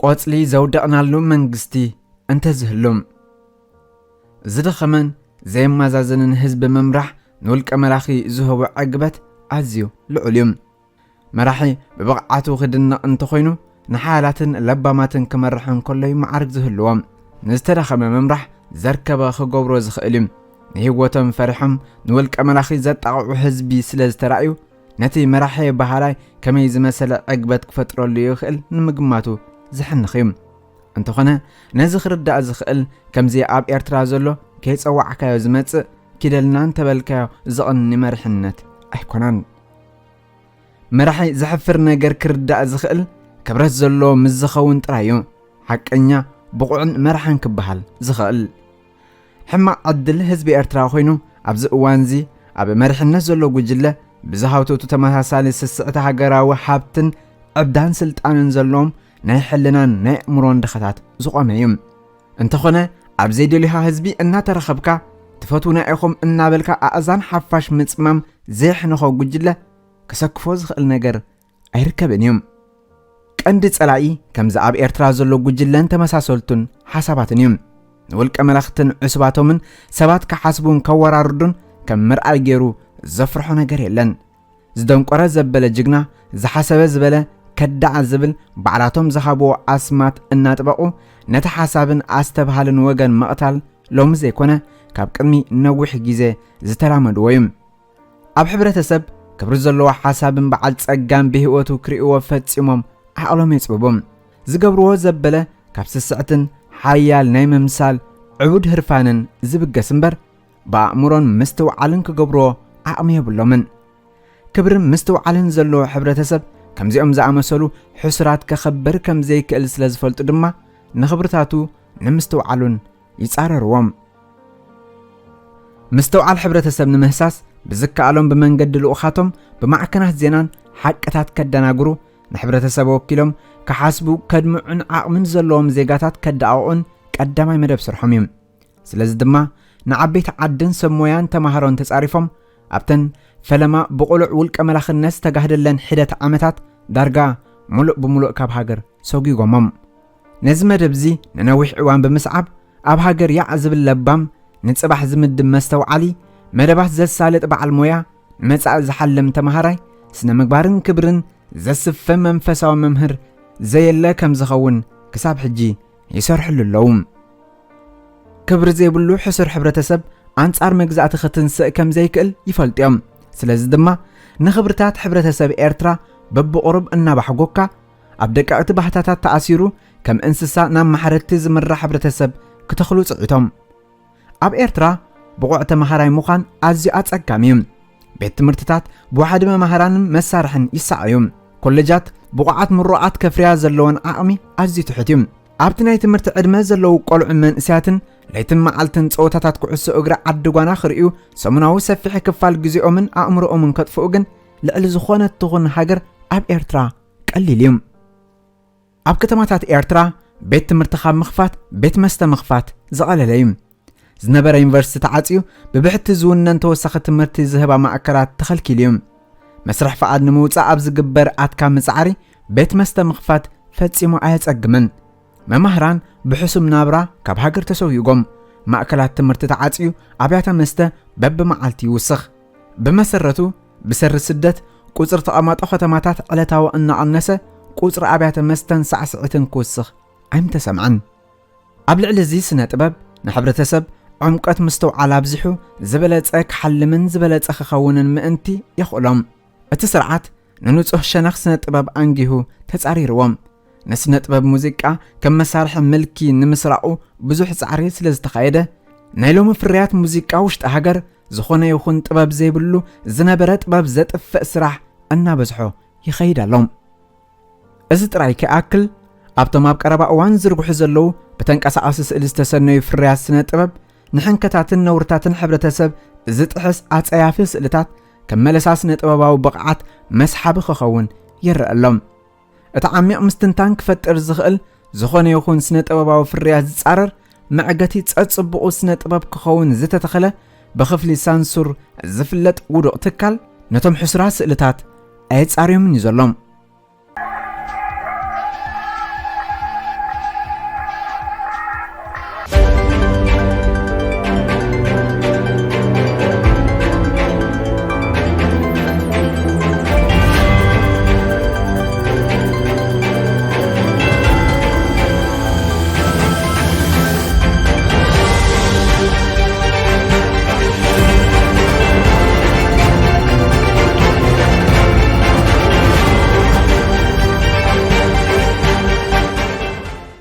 ቆጽሊ ዘውደቕናሉ መንግስቲ እንተዝህሉ። ዝደኸመን ዘየመዛዘንን ህዝቢ ምምራሕ ንውልቀ መላኺ ዝህቦ ዕግበት ኣዝዩ ልዑል እዩ። መራሒ ብብቕዓቱ ክድነቕ እንተኾይኑ፣ ንሓያላትን ለባማትን ክመርሕ እንከሎ እዩ መዓርግ ዝህልዎ። ንዝተዳኸመ ምምራሕ ዘርከበ ክገብሮ ዝኽእል እዩ። ንህይወቶም ፈሪሖም ንውልቀ መላኺ ዘጣቕዑ ህዝቢ ስለ ዝተራእዩ፣ ነቲ መራሒ በሃላይ ከመይ ዝመሰለ ዕግበት ክፈጥረሉ ይኽእል ንምግማቱ ዘሕንኽ እዩ። እንተኾነ፣ ነዚ ክርዳእ ዝኽእል፣ ከምዚ ኣብ ኤርትራ ዘሎ ከይጸዋዕካዮ ዝመጽእ፣ ኪደልና እንተበልካዮ ዝቕኒ መሪሕነት ኣይኮነን። መራሒ ዘሕፍር ነገር ክርዳእ ዝኽእል፣ ክብረት ዘለዎ ምስ ዝኸውን ጥራይ እዩ ሓቀኛ፣ ብቑዕን መራሕን ክበሃል ዝኽእል። ሕማቕ ዕድል ህዝቢ ኤርትራ ኮይኑ፣ ኣብዚ እዋንዚ ኣብ መሪሕነት ዘሎ ጉጅለ፣ ብዝሃውተቱ ተመሳሳሊ ስስዕቲ ሃገራዊ ሃብትን ዕብዳን ስልጣንን ዘለዎም ናይ ሕልናን ናይ ኣእምሮን ድኻታት ዝቖመ እዩ። እንተኾነ፣ ኣብ ዘይደልዮኻ ህዝቢ እናተረኸብካ፣ ትፈትዉና ኢኹም እናበልካ ኣእዛን ሓፋሽ ምጽማም ዘየሕንኾ ጉጅለ ክሰክፎ ዝኽእል ነገር ኣይርከብን እዩ። ቀንዲ ጸላኢ ከምዚ ኣብ ኤርትራ ዘሎ ጉጅለን ተመሳሰልቱን ሓሳባትን እዩ። ንውልቀ መላኽትን ዕሱባቶምን ሰባት ክሓስቡን ከወራርዱን ከም ምርኣይ ገይሩ ዘፍርሖ ነገር የለን። ዝደንቆረ ዘበለ ጅግና፣ ዝሓሰበ ዝበለ ከዳዕ ዝብል ባዕላቶም ዝሃብዎ ኣስማት እናጥበቑ ነቲ ሓሳብን ኣስተብሃልን ወገን ምቕታል ሎሚ ዘይኮነ ካብ ቅድሚ ነዊሕ ግዜ ዝተላመድዎ እዩ። ኣብ ሕብረተሰብ ክብሪ ዘለዎ ሓሳብን በዓል ጸጋን ብህይወቱ ክርእይዎ ፈጺሞም ዓቕሎም የጽብቦም። ዝገብርዎ ዘበለ ካብ ስስዕትን ሓያል ናይ ምምሳል ዕቡድ ህርፋንን ዝብገስ እምበር፣ ብኣእምሮን ምስትውዓልን ክገብርዎ ዓቕሚ የብሎምን። ክብርን ምስትውዓልን ዘለዎ ሕብረተሰብ ከምዚኦም ዝኣመሰሉ ሕሱራት ከኸብር ከም ዘይክእል ስለ ዝፈልጡ ድማ፣ ንኽብርታቱ ንምስትውዓሉን ይጻረርዎም። ምስትውዓል ሕብረተሰብ ንምህሳስ ብዝከኣሎም ብመንገዲ ልኡኻቶም ብማዕከናት ዜናን ሓቅታት ከደናግሩ፣ ንሕብረተሰብ ወኪሎም ክሓስቡ ከድምዑን ዓቕምን ዘለዎም ዜጋታት ከደኣቕኡን ቀዳማይ መደብ ስርሖም እዩ። ስለዚ ድማ ንዓበይቲ ዓድን ሰብ ሞያን ተማሃሮን ተጻሪፎም ኣብተን ፈለማ ብቕሉዕ ውልቀ መላኽነት ዝተጋህደለን ሒደት ዓመታት ዳርጋ ሙሉእ ብሙሉእ ካብ ሃገር ሰጒጎሞም። ነዚ መደብዚ ንነዊሕ እዋን ብምስዓብ ኣብ ሃገር ያዕ ዝብል ለባም፣ ንጽባሕ ዝምድብ መስተውዓሊ፣ መደባት ዘሳልጥ በዓል ሞያ፣ ንመጻኢ ዝሓልም ተማሃራይ፣ ስነ ምግባርን ክብርን ዘስፍን መንፈሳዊ መምህር ዘየለ ከም ዝኸውን ክሳብ ሕጂ ይሰርሕሉ ኣለዉ። ክብሪ ዘይብሉ ሕሱር ሕብረተሰብ ኣንጻር መግዛእቲ ክትንስእ ከም ዘይክእል ይፈልጡ እዮም። ስለዚ ድማ ንኽብርታት ሕብረተሰብ ኤርትራ በብቑሩብ እናባሕጎካ፣ ኣብ ደቀቕቲ ባህታታት ተኣሲሩ ከም እንስሳ ናብ ማሕረድቲ ዝምራሕ ሕብረተሰብ ክተኽሉ ጽዒቶም። ኣብ ኤርትራ ብቑዕ ተመሃራይ ምዃን ኣዝዩ ኣጸጋሚ እዩ። ቤት ትምህርትታት ብዋሕዲ መማህራንን መሳርሕን ይሰዓዩ። ኮለጃት ብቑዓት ምሩቓት ከፍርያ ዘለወን ዓቕሚ ኣዝዩ ትሑት እዩ። ኣብቲ ናይ ትምህርቲ ዕድመ ዘለዉ ቆልዑን መንእሰያትን ለይትን መዓልትን ጸወታታት ኩዕሶ እግሪ ዓዲ ጓና ክርእዩ ሰሙናዊ ሰፊሕ ክፋል ግዜኦምን ኣእምሮኦምን ከጥፍኡ ግን ልዕሊ ዝኾነት ትኹን ሃገር ኣብ ኤርትራ ቀሊል እዩ። ኣብ ከተማታት ኤርትራ ቤት ትምህርቲ ካብ ምኽፋት ቤት መስተ ምኽፋት ዝቐለለ እዩ። ዝነበረ ዩኒቨርሲቲ ተዓጽዩ ብብሕቲ ዝውነን ተወሳኺ ትምህርቲ ዝህባ ማእከላት ተኸልኪሉ እዩ። መስርሕ ፍቓድ ንምውጻእ ኣብ ዝግበር ኣድካሚ ጻዕሪ ቤት መስተ ምኽፋት ፈጺሙ ኣየጸግምን። መማህራን ብሕሱም ናብራ ካብ ሃገር ተሰጒጎም። ማእከላት ትምህርቲ ተዓጽዩ ኣብያተ መስተ በብመዓልቲ ይውስኽ። ብመሰረቱ ብሰሪ ስደት ቁጽሪ ተቐማጦ ከተማታት ዕለታዊ እናቐነሰ ቁጽሪ ኣብያተ መስተን ሳዕስዒትን ክውስኽ ኣይምተሰምዐን። ኣብ ልዕሊ እዚ ስነ ጥበብ ንሕብረተሰብ ዕምቀት ምስትውዓል ኣብዚሑ ዝበለጸ ክሓልምን ዝበለጸ ክኸውንን ምእንቲ የኽእሎም። እቲ ስርዓት ንንጹህ ሸነኽ ስነ ጥበብ ኣንጊሁ ተጻሪርዎም። ንስነ ጥበብ ሙዚቃ ከም መሳርሒ ምልኪ ንምስራቑ ብዙሕ ጻዕሪ ስለ ዝተኻየደ፣ ናይ ሎሚ ፍርያት ሙዚቃ ውሽጢ ሃገር ዝኾነ ይኹን ጥበብ ዘይብሉ ዝነበረ ጥበብ ዘጥፍእ ስራሕ እናበዝሖ ይኸይድ ኣሎ። እዚ ጥራይ ከይኣክል፣ ኣብቶም ኣብ ቀረባ እዋን ዝዝርግሑ ዘለዉ ብተንቀሳቓሲ ስእሊ ዝተሰነዩ ፍርያት ስነ ጥበብ፣ ንሕንከታትን ነውርታትን ሕብረተሰብ ዝጥሕስ ኣጸያፊ ስእልታት ከም መለሳ ስነ ጥበባዊ ብቕዓት መስሓቢ ክኸውን ይረአ ኣሎ። እቲ ዓሚቕ ምስትንታን ክፈጥር ዝኽእል ዝኾነ ይኹን ስነ ጥበባዊ ፍርያት ዝጻረር መዕገቲ ጸጽቡቑ ስነ ጥበብ ክኸውን ዝተተኸለ ብኽፍሊ ሳንሱር ዝፍለጥ ውዱቕ ትካል ነቶም ሕሱራት ስእልታት ኣየጻርዮምን እዩ ዘሎ።